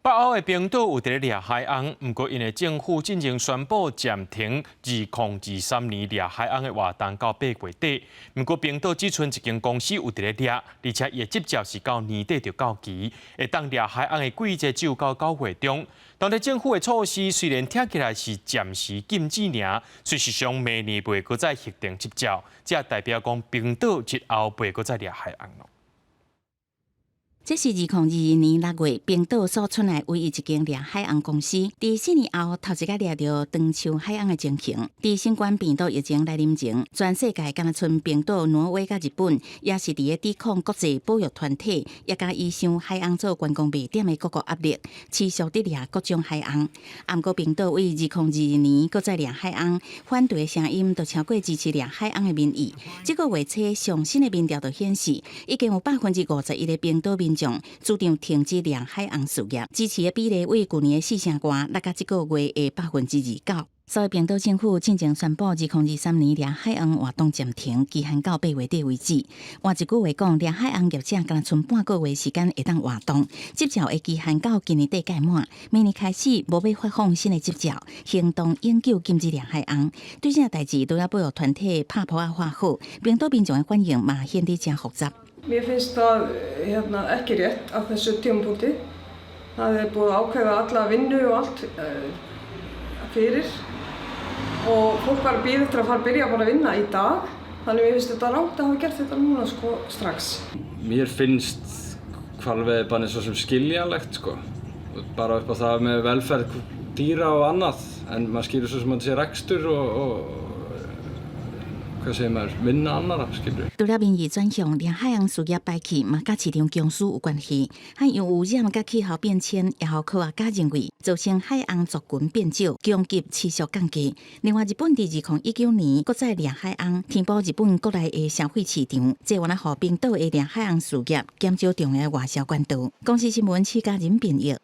北歐的冰島有佇咧掠海鰪，毋過𪜶的政府進前宣布暫停2023年掠海鰪的活動到8月底。毋過冰島只賰一間公司有佇咧掠，而且伊的執照是到年底就到期，會當掠海鰪的季節只有到9月中。當地政府的措施雖然聽起來是暫時禁止爾，事實上明年袂閣再核定執照，這代表講冰島日後袂閣再掠海鰪囉。這是2022年6月冰島所出來唯一一間掠海鰪公司，佇4年後頭一擺掠著長鬚海鰪的情形。佇新冠病毒疫情來臨前，全世界敢若賰冰島、挪威佮日本，也是佇咧抵抗國際保育團體，也佮以傷海鰪做觀光賣點的各國壓力，持續佇掠各種海鰪。毋過冰島為2022年閣再掠海鰪，反對的聲音都超過支持掠海鰪的民意。這個月初上新的民調就顯示，已經有51%的冰島民眾主張停止掠海鰪事業，支持的比例為舊年的四成外，落甲這個月的29%。所以冰島政府進前宣布，2023年掠海鰪活動暫停，期限到8月底為止。換一句話講，掠海鰪業者敢若賰半個月時間會當活動，執照的期限到今年底屆滿，明年開始無欲發放新的執照，行動永久禁止掠海鰪。對這代誌，除了保育團體拍噗仔喊好，冰島民眾的反應嘛顯得誠複雜。 Mér finnst það hérna, ekki rétt á þessu tímapunkti. Það er búið að ákveða alla vinnu og allt fyrir og fólk var að bíða eftir að fara að byrja bara að vinna í dag. Þannig mér finnst þetta rangt að hafa gert þetta núna sko strax. Mér finnst hvalveiðibannið svo sem skiljanlegt sko. Bara upp á það með velferð dýra og annað. En maður skilur svo sem að þetta sé rekstur og hvað segir maður, vinna annarra, skilurðu. 除了民意轉向，掠海鰪事業敗去嘛，佮市場公司有關係。海洋污染佮氣候變遷，也予科學家認為造成海鰪族群變少，供給持續降低。另外，日本佇2019年閣再掠海鰪，填補日本國內的消費市場，這原來予冰島的掠海鰪事業減少重要外銷管道。公視新聞，施嘉仁編譯。